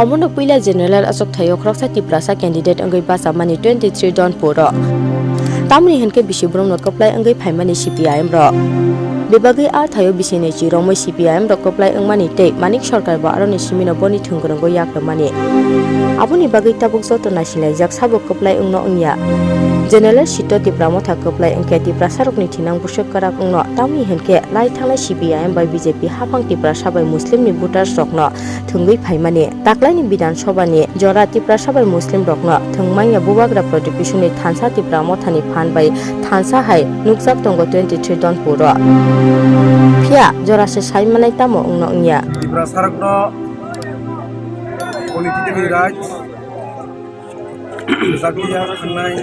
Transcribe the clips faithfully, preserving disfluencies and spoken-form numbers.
Omono puila general achuk thaio khoroksa Tiprasa candidate wngwi bachamani twenty three Donpur o. Tamni hinkhe bisi borokno kwplai wngwi phaimani C P I M rok. Bebagwi a thaio bisi naichi romwi C P I M rok kwplai wngmani tei Manik Sarkar bo aroni simino boni thwngwrwngwi yak rwmani. Aboni bagwi tabuk joto naisilaijak sabo kwplai wngno wngya. General seat o Tipra Motha kwplai wngkhe Tiprasarokni thinang bwswk kwrak wngno, tamni hinkhe lai thangnai C P I M bai B J P haphang Tiprasa bai Muslimni voters rokno thwngwi phaimani. Taklaini Bidhan Sabhani jora Tiprasa bai Muslim rokno thwngmanya bubagra prosecution ni thansa Tipra Mothani phan bai thansa hai nukjak tongo twenty three Donpur o. Phiya jora se sai manai tamo wngno wngya. Tiprasarokno political right rwjakliya thangnai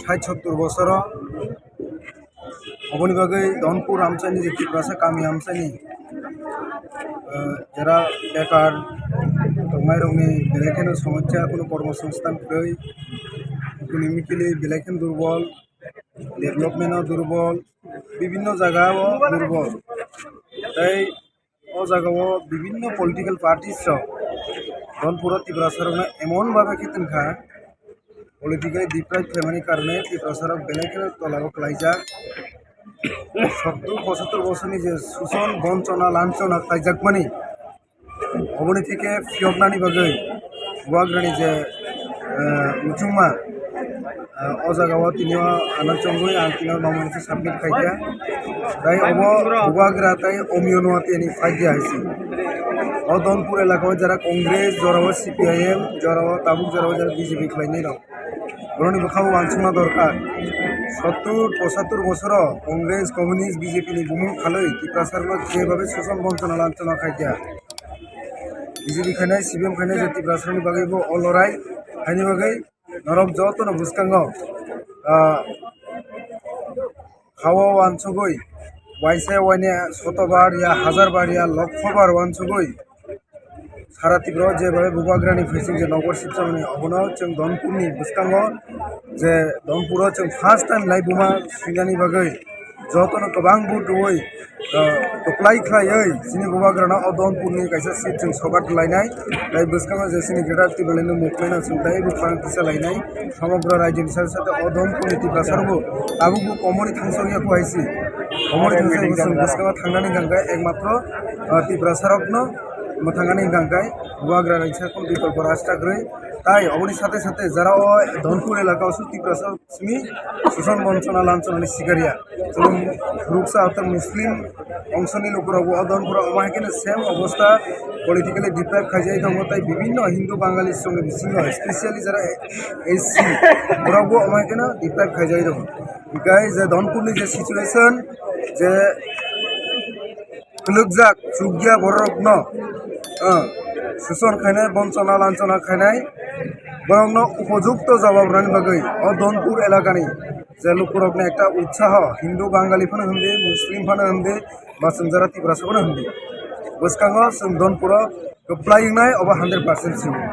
sait sottur bosoro. Oboni bagwi Donpur amchaini je Tiprasa kami amchaini, eh, jera bekar tongnairokni belai kheno somosya, kono kormosongsthan kwrwi, economically belai kheno durbol, development o durbol, bibinno jaga o durbol. Tei o jaga o bibinno political parties rok Donpuro Tiprasarokno emon bhabe khe tongkha, politically deprive khlaimani karone Tiprasarok belai kheno tolao kwlaijak. Sottur pochattor bosorni je suson, bonchona, lanchona khlaijakmani, oboni theke phiyoknani bagwi bubagrani je, eh, muchungma, ah, o jaga o tini o ano chongwi ang tini o nomination submit khaikha. Tai obo bubagra tai omiyo no tini phaikha hai se. O Donpur elaka o jara Congress, jora o C P I M, jora o tabuk jora o jara B J P khlainai rok. Boroni bwkha o uansukna dorkar. Sottur, pochattor bosoro Congress, Communist, B J P ni bumung phalwi Tiprasarokno jebabe suson bonchona lanchona khaikha. B J P khainai, C P M khainai je Tiprasarokni bagwi bo o lorai haini bagwi norok jotono bwskango, ah, khao uansugwi, waisa waini sotobar ya hazarbar ya lokhobar uansugwi, sara Tripura o jebabe bubagrani phaising je nokbar sibsamani, obono chwng Donpurni bwskango je Donpuro chwng first time laibuma swinani bagwi jotono kwbang vote rwui, ah, kwplai khlaiwi chini bubagrano o Donpurni kaisa seat chwng sokat lainai. Tai bwskango je chini Greater Tipraland movement o chwng taibo khorang kisa lainai. Somogro rajyoni sade sade o Donpurni Tiprasarokbo tabukbo komorni thangsok ya kho hai se. Komorni thangsok bo chwng bwskango thangnani hwnkha khe ekmatro, ah, Tiprasarokno mwthangani hwnkha khe bubagra raisa khum bikolpo rasta kwrwi. Tai oboni sade sade jara o Donpur elaka o su Tiprasarok simi suson bonchona lanchonani sikar ya. Chwng khuruksa hwnkhe Muslim ongsoni lukurokbo o Donpuro omo hai kheno same obostha, politically deprive khaijai tongo, tai bibinno Hindu Bangali songni bisingo, especially jara S C, borokbo omo hai kheno deprive khaijai tongo. Hwnkhe je Donpurni je situation, je kwlwkjak chukya bororokno, ah, suson khainai, bonchona lanchona khainai, borokno upojukto jawab rwna bagwi o Donpur elakani je lukurokni ekta utsaho, Hindu Bangali phano hwndi, Muslim phano hwndi, ba chwng jara Tiprasa phano hwndi, bwskango chwng Donpuro kwplai wngnai, obo hundred percent sure.